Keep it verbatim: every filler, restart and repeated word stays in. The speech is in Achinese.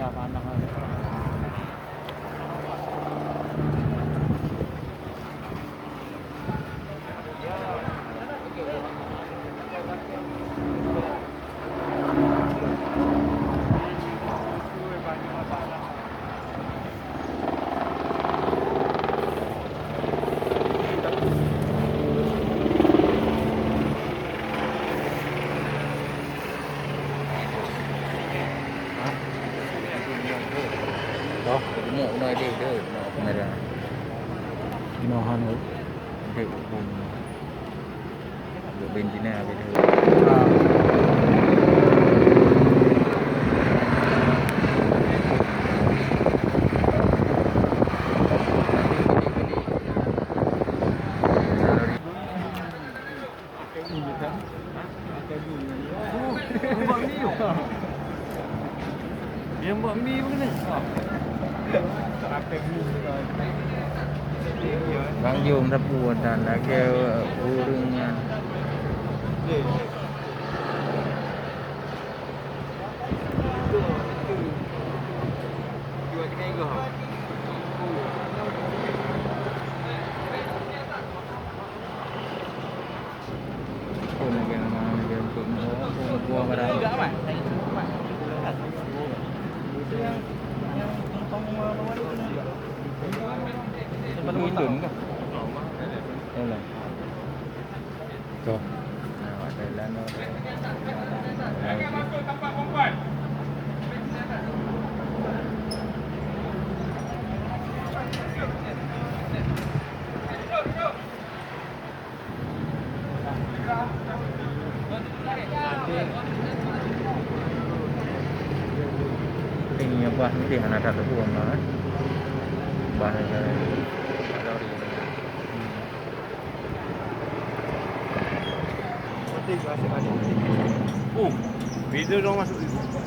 Toh, gemuk na deh, deh, na kamera. Gimana, Hang? Deh, pun. Dek bentina habis tu. Yang buat mi apa kena? Bang Jom sapu dan lagi ureueng nyan. Itu kan? Yalah. Tuh. Nah, ada jalan tu. Ini apa? Ini hana tak tahu apa. Bahaya. Oh, beda dong masuk situ.